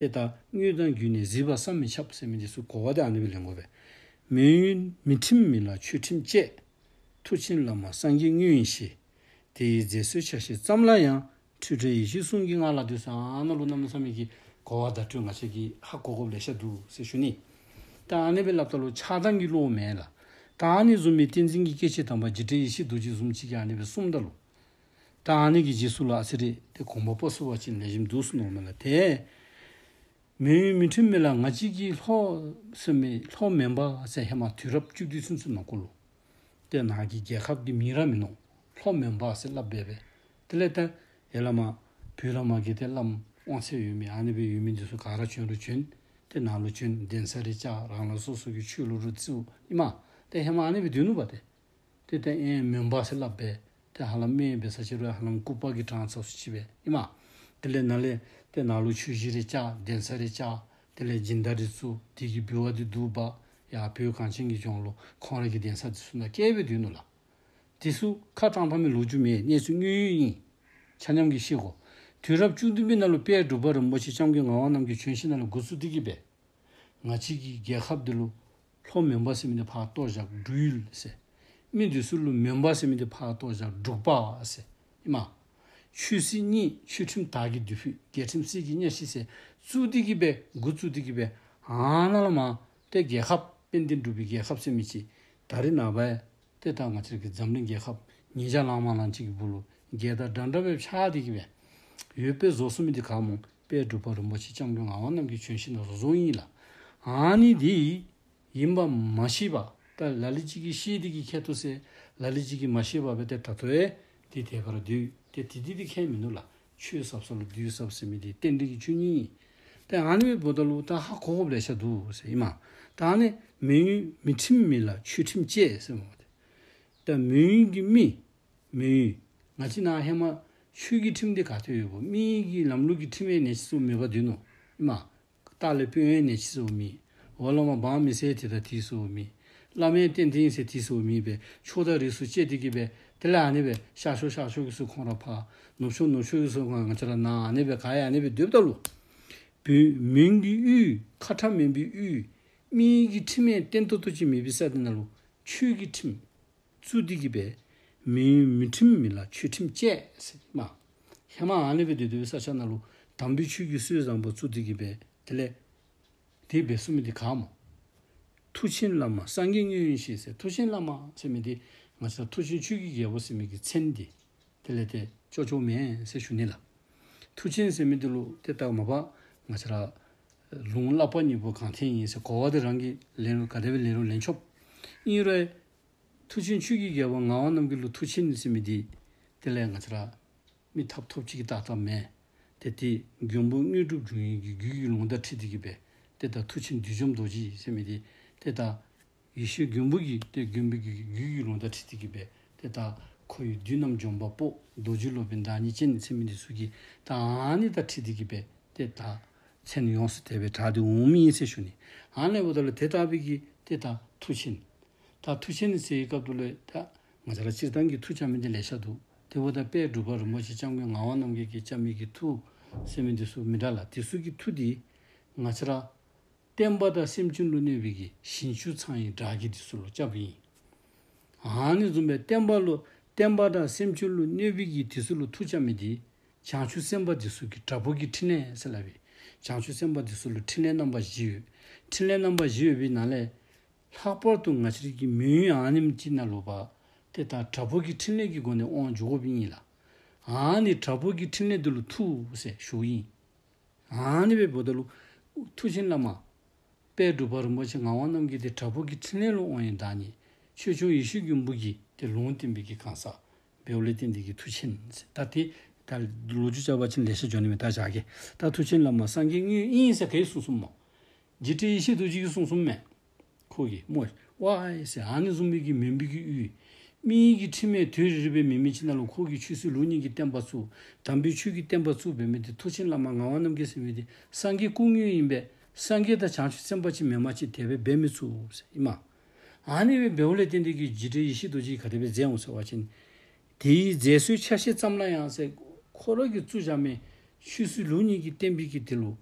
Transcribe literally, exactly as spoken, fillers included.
དེ་ལྟར་དངོས་དང་བརྒྱུད་ནས་གཟིགས་པ་བསམ་མི་ཁྱབ་ཟེར་མི་འདི་ཚོ་གོ་བ་དེ་ཨ་ནི་སྦེ་ལེན་དགོས་པས། མི་ཡུལ་མི་ཁྲིམས་མི་ལ་ཆོས་ཁྲིམས་བཅས། མཐུ་ཆེན་བླ་མ་སངས་རྒྱས་དངོས་ཡིན་ཞེས། དེ་ཡི་མཛད་སྲོལ་ཆ་ཤས་ཙམ་ལ་ཡང་། འཁྲུལ་བྲལ་ཡེ་ཤེས་གསུང་གི་ངག་ལ་འདུད་ཟེར་ཨ་ནཱ་ལུ་གནམ་མེད་ས་མེད་ཀྱི་གོ་བ་བརྡ་སྤྲོད་ང་བཅས་ཀྱིས་ཧ་གོ་དགོཔ་ལེ་ཤ་འདུག་ཟེར་ཞུ་ནི། ད་ཨ་ནི་སྦེ་སླབ་ད་ལུ་ཆགས་སྡང་གི་བློ་མེད་ལགས། ད་ཨ་ནི་བཟུམ་མའི་བསྟན་འཛིན་གྱི་སྐྱེས་ཆེན་དམ་པ་འཇིགས་བྲལ་ཡེ་ཤེས་རྡོ་རྗེ་བཟུམ་ཅིག་གིས་ཨ་ནི་སྦེ་གསུངམ་ད་ལུ། ད་ཨ་ནི་གི་རྗེས་སུ་ལུ་ཨ་ཙི་རེ་དེ་དགོངས་པ་སྤོ་ཚུགས་པ་ཅིན་ལེགས་ཤོམ་འདུག་ཟེར་མནོཝ་མས་ལགས། དེ་མི་ཡུལ་མི་ཁྲིམས་མི་ལ་ང་བཅས་ཀྱི་ལྷོ་ཟེར་མི་ལྷོ་མོན་པ་ཟེར་ཧེ་མ་དུས་རབས་བཅུ་བདུན་ཚུན་ཚོད་ནང་འཁོད་ལུ། དེ་ནང་གི་རྒྱལ་ཁབ་ཀྱི་མིང་ར་མིན་ནུག། ལྷོ་མོན་པ་ཟེར་སླབ་སྦེ་སྦེ། དེ་ལས་ད་ཡར་ལས་མར་བོད་ལས་མར་གྱི་དེ་བླམ་དབང་ཚད་ཡོད་མི་ཨ་ནི་སྦེ་ཡོད་མི་འདི་ཚུ་ག་ར་བྱོན་རུང་བྱོན། དེ་ནང་ལུ་བྱོན་གདན་ས་རེ་བཅག་རང་ལུ་སོ་སོ་གི་ཆོས་ལུ་རུ་བཙུགས་ཨིན་མས། དེ་ཧེ་མ་ཨ་ནི་སྦེ་སྡོད་ནུག་པ་དེ། དེ་ལྟར་ཨེ་མོན་པ་ཟེར་སླབ་སྦེ། དེ་ཧ་ལམ་སྨད་སྦེ་ས་ཕྱི་རུ་ཧ་ལམ་སྐུ་པར་གྱི་གྲངས་ཚད་སུ་ཅིག་སྦེ་ཨིན་མས། དེ་ལས་ནཱ་ལས་དེ་ནང་ལུ་ཆོས་གཞིས་རེ་བཅག་གདན་ས་རེ་བཅག་དེ་ལས་སྦྱིན་བདག་རེ་བཙུགས་དེ་གི་འབུལ་བ་དེ་བསྡུ་འབག་ཡར་བོད་གངས་ཅན་གྱི་ལྗོངས་ལུ་ཁོང་ར་གི་གདན་ས་དེ་ཚུ་ནང་བསྐྱལ་སྦེ་སྡོད་ནུག་ལགས། དེ་ཚུ་ཁ་དྲང་དྲང་མི་ལོ་རྒྱུས་མེད། གནས་ཚུལ་དངོས་ཡོད་ཨིན། ཆ་མཉམ་གྱིས་ཤེས་དགོ། དུས་རབས་བཅུ་བདུན་པའི་ནང་ལུ་དཔལ་འབྲུག་པ་རིན་པོ་ཆེ་སྐྱབས་མགོན་ངག་དབང་རྣམ་རྒྱལ་བྱོན་ཞིནམ་ལས་འགོ་བཙུགས་དེ་གིས་སྦེ། ང་བཅས་ཀྱི་རྒྱལ་ཁབ་འདི་ལུ་ལྷོ་མོན་པ་ཟེར་མི་འདི་ཕར་གཏོར་བཞག་འབྲུག་ཡུལ་ཟེར། མི་འདི་ཚུ་ལུ་མོན་པ་ཟེར་མི་འདི་ཕར་གཏོར་བཞག་འབྲུག་པ་ཟེར་ཨིན་མས། ཆོས་སྲིད་གཉིས་ཆོས་ཁྲིམས་དར་གྱི་མདུད་ཕུད་རྒྱལ་ཁྲིམས་གསེར་གྱི་གཉའ་ཤིང་ཟེར་བཙུགས་དེ་གིས་སྦེ་འགོ་བཙུགས་དེ་གིས་སྦེ་ཨ་ནཱ་ལས་མར་དེ་རྒྱལ་ཁབ་དཔལ་ལྡན་འབྲུག་པའི་རྒྱལ་ཁབ་ཟེར་མི་ཅིག་ད་རེས་ནངས་པ་དེ་ད་ང་བཅས་ཀྱི་འཛམ་གླིང་རྒྱལ་ཁབ་ཉིས་བརྒྱ་ལང་མ་ལང་ཅིག་གི་སྦུག་ལུ་རྒྱལ་དར་འདྲ་འདྲ་སྦེ་ཕྱར་དེ་གིས་སྦེ་ཡོདཔ་སྦེ་བཟོ་ཚུགས་མི་འདི་ག་སྨོ། དཔལ་འབྲུག་པ་རིན་པོ་ཆེ་སྐྱབས་མགོན་ངག་དབང་རྣམ་རྒྱལ་བྱོན་ཞིནམ་ལས་བཟོ་བཟོཝ་ཨིན་ལགས། ཨ་ནི་འདི་ཨིན་པ་མ་ཤེས་པར་ད་ལ་ལུ་ཅིག་གིས་ཤེས་དེ་གིས་ཁྱད་དུ་གསད། ལ་ལུ་ཅིག་གིས་མ་ཤེས་པར་སྦེ་དེ་ད་ལྟོ་ཡང་དེ་དེ་སྦེ་ར་སྡོད། དེ་དེ་དེ་དེ་ཁྱད་མིན་འདུག་ལགས། ཆོས་ཟབ་ས་ལུ་བདུད་ཟབ་ཟེར་མི་འདི་རྟེན་འབྲེལ་གྱི་ཆོས་ཉིད་ཨིན། ད་ཨ་ནི་སྦེ་འབདཝ་ད་ལུ་ད་ཧ་གོ་དགོཔ་ལེ་ཤ་འདུག་ཟེར་ཨིན་མས། ད་ཨ་ནི་མི་ཡུལ་མི་ཁྲིམས་མི་ལ་ཆོས་ཁྲིམས་བཅས་ཟེར་མས་པ་དེ། ད་མི་ཡུལ་གྱི་མི་མི་ཡུལ་ང་བཅས་ནང་ཧེ་མ་ཆོས་ཀྱི་ཁྲིམས་འདི་ག་ཏེ་ཡོདཔ་སྨོ། མི་གི་ལམ་ལུགས་ཀྱི་ཁྲིམས་ཡང་ནེ་ཅིག་ཚུ་མེད་པར་སྡོད་ནུག་ཨིན་མས། ལྟག་ལས་དཔོན་ཡང་ནེ་ཅིག་ཚུ་མེད། འོག་ལས་མར་འབངས་མི་སེར་དེ་དང་དེ་ཚུ་མེད། བླ་མའི་རྟེན་རྟེན་ཟེར་དེ་ཚུ་མེད་པར་ཕྱོགས་དང་རིས་སུ་བཅད་དེ་གིས་སྦེ་དེ་ལས་ཨ་ནི་སྦེ་ཤར་ཕྱོགས་ཤར་ཕྱོགས་ཀྱི་ཚུ་ཁོང་ར་ཕར་ནུབ་ཕྱོགས་ནུབ་ཕྱོགས་ཀྱི་ཚུ་ཁོང་ང་བཅས་ར་ནཱ་ཨ་ནི་སྦེ་ག་ཡང་ཨ་ནི་སྦེ་སྡོདཔ་ད་ལུ། བོད་མོན་གྱི་དབུས་ཁ་ཁྲ་མོན་པའི་དབུས་མི་གི་ཁྲིམས་ཡང་བརྟན་ཏོག་ཏོ་ཅིག་མེད་པའི་ས་དེ་ནང་ལུ་ཆོས་ཀྱི་ཁྲིམས་བཙུགས་དེ་གིས་སྦེ་མི་ཡུལ་མི་ཁྲིམས་མི་ལ་ཆོས་ཁྲིམས་བཅས་ཟེར་མས། ཧེ་མ་ཨ་ནི་སྦེ་སྡོད་སྡོད་པའི་ས་ཆ་ནང་ལུ་དམ་པའི་ཆོས་ཀྱི་སྲོལ་བཟང་པོ་བཙུགས་དེ་གིས་སྦེ་དེ་ལས་དེ་སྦེ་གསུངས་མི་འདི་ག་སྨོ། མཐུ་ཆེན་བླ་མ་སངས་རྒྱས་དངོས་ཡིན་ཞེས་ཟེར། མཐུ་ཆེན་བླ་མ་ཟེར་མི་འདི་ང་བཅས་མཐུ་ཆེན་ཆོས་ཀྱི་རྒྱལ་པོ་ཟེར་མི་གི་མཚན་འདི་དེ་ལས་ཏེ་ཅོག་ཅོག་མེན་ཟེར་ཞུ་ནི་ལགས། མཐུ་ཆེན་ཟེར་མི་འདི་ལུ་ཏེ་ད་མ་པ་ང་བཅས་ར་ལུང་བསླབ་པ་གཉིས་པོ་གང་འཐེན་ཡིན་ཟེར་གོ་བ་དེ་རང་གིས་ལེན་རུང་ག་དེ་སྦེ་ལེན་རུང་ལེན་ཆོག། ཨིན་རུང་མཐུ་ཆེན་ཆོས་ཀྱི་རྒྱལ་པོ་ངག་དབང་རྣམ་རྒྱལ་ལུ་མཐུ་ཆེན་ཟེར་མི་འདི་དེ་ལས་ང་བཅས་ར་མི་ཐབ་ཐོབ་ཅིག་གིས་བཏགས་བཏགསཔ་མེན། ཏེ་དེ་མགོན་པོ་དངོས་གྲུབ་འབྱུང་བའི་གི་རྒྱུད་ཀྱི་ལུང་དང་འཁྲིལ་ཏེ་གིས་སྦེ་ཏེ་ད་མཐུ་ཆེན་བདུད་འཇོམས་རྡོ་རྗེ་ཟེར་མི་འདི་ཏེ་ད་ཡེ་ཤེས་མགོན་པོ་གི་ཏེ་མགོན་པོ་གི་རྒྱུད་ཀྱི་ལུང་དང་འཁྲིལ་ཏེ་གིས་སྦེ་ཏེ་ད་ཁོ་ཡི་བདུད་རྣམས་འཇོམས་པ་པོ། རྡོ་རྗེ་སློབ་དཔོན་བདག་ཉིད་ཅན་ཟེར་མི་འདི་ཚུ་གིས་ད་ཨ་ནི་དང་འཁྲིལ་ཏེ་གིས་སྦེ་ཏེ་ད་མཚན་ཡོངས་སུ་དེ་སྦེ་གྲགས་ཏེ་འོང་མི་ཨིན་ཟེར་ཞུ་ནི། ཨ་ནི་འབདཝ་ད་ལུ་དེ་ལྟ་བུའི་གི་ཏེ་ད་མཐུ་ཆེན། ད་མཐུ་ཆེན་ཟེར་བའི་སྐབས་དུ་ལུ་ད་ང་བཅས་ར་སྤྱིར་བཏང་གི་མཐུ་རྐྱབ་མི་འདི་ལེ་ཤ་འདུག། དེ་འབདཝ་ད་དཔལ་འབྲུག་པ་རིན་པོ་ཆེ་སྐྱབས་མགོན་ངག་དབང་རྣམ་རྒྱལ་གྱིས་རྐྱབ་མི་གི་མཐུ་ཟེར་མི་འདི་ཚུ་མི་འདྲ་ལགས། དེ་ཚུ་གི་མཐུ་འདི་ང་བཅས་ར་བསྟན་པ་དང་སེམས་ཅན་ལུ་གནོད་པའི་གི་ཞིང་བཅུ་ཚང་བའི་དགྲ་བགེགས་འདི་ཚུ་ལུ་རྐྱབ་ཨིན། ཨ་ནི་བཟུམ་སྦེ་བསྟན་པ་ལུ་བསྟན་པ་དང་སེམས་ཅན་ལུ་གནོད་པའི་གི་དེ་ཚུ་ལུ་མཐུ་རྐྱབ་མི་འདི་བྱང་ཆུབ་སེམས་དཔའ་འདི་ཚུ་གི་དྲག་པོ་གི་ཕྲིན་ལས་ཟེར་སླབ་པས། བྱང་ཆུབ་སེམས་དཔའ་འདི་ཚུ་ལུ་ཕྲིན་ལས་རྣམ་པ་བཞི་ཡོད། ཕྲིན་ལས་རྣམ་པ་བཞི་ཡོད་པའི་ནང་ལས་ལྷག་པར་དུ་ང་བཅས་རའི་གི་མི་ཡུལ་ཨ་ནེམ་ཅིག་ནང་ལུ་པ་ཏེ་ད་དྲག་པོ་གི་ཕྲིན་ལས་ཀྱི་སྒོ་ནས་དབང་འཇུག་དགོཔ་ཨིན་ལགས། ཨ་ནི་དྲག་པོ་གི་ཕྲིན་ལས་འདི་ལུ་མཐུ་ཟེར་ཞུཝ་ཨིན། ཨ་ནི་སྦེ་འབདཝ་ད་ལུ་མཐུ་ཆེན་བླ་མ་དཔལ་འབྲུག་པ་རིན་པོ་ཆེ་ངག་དབང་རྣམ་རྒྱལ་འདི་དྲག་པོ་གི་ཕྲིན་ལས་ལུ་དབང་བའི་བདག་ཉིད། ཆོས་སྐྱོང་ཡེ་ཤེས་མགོན་པོ་གི་ཏེ་ལུང་བསྟན་པའི་གི་གང་ཟག་འབདཝ་ལས་བརྟེན་ཏེ་གིས་མཐུ་ཆེན་ཟེར། ད་དེ་ད་ལོ་རྒྱུས་རྐྱབ་པ་ཅིན་ལེ་ཤ་འགྱོ་ནི་མས། ད་བཞག་གེ། ད་མཐུ་ཆེན་བླ་མ་སངས་རྒྱས་དངོས་ཡིན་ཟེར་ག་གིས་གསུངས་གསུངསམ་སྨོ། འཇིགས་བྲལ་ཡེ་ཤེས་རྡོ་རྗེ་གིས་གསུངས་གསུངསམ་མས། ཁོ་གིས་སྨོ། ཝའི་ཟེར་ཨ་ནི་བཟུམ་མའི་གི་མོན་པའི་གི་ཡུལ་མི་གི་ཁྲིམས་ཡང་དུས་རེ་རེ་སྦེ་མེད་མི་ཅིག་ནང་ལུ་ཁོ་གིས་ཆོས་སྲིད་ལུགས་གཉིས་ཀྱི་བསྟན་པ་བཙུགས། དམ་པའི་ཆོས་ཀྱི་བསྟན་པ་བཙུགས་འབད་མི་འདི་མཐུ་ཆེན་བླ་མ་ངག་དབང་རྣམ་རྒྱལ་ཟེར་མི་འདི་སངས་རྒྱས་སྐུ་དངོས་ཨིན་པས། སངས་རྒྱས་དང་བྱང་ཆུབ་སེམས་དཔའ་ཅིག་མེན་པ་ཅིན་དེ་སྦེ་འབད་མི་ཚུགས་ཟེར་ཨིན་མས། ཨ་ནི་སྦེ་འབདཝ་ལས་བརྟེན་ཏེ་གིས་འཇིགས་བྲལ་ཡེ་ཤེས་རྡོ་རྗེ་གིས་ག་དེ་སྦེ་མཛད་འོང་ཟེར་བ་ཅིན། དེ་ཡི་མཛད་སྲོལ་ཆ་ཤས་ཙམ་ལ་ཡང་ཟེར་ཁོ་ར་གིས་བཙུགས་བཞག་མི་ཆོས་སྲིད་ལུགས་གཉིས་ཀྱི་བསྟན་པའི་གི་དེ་ལུ་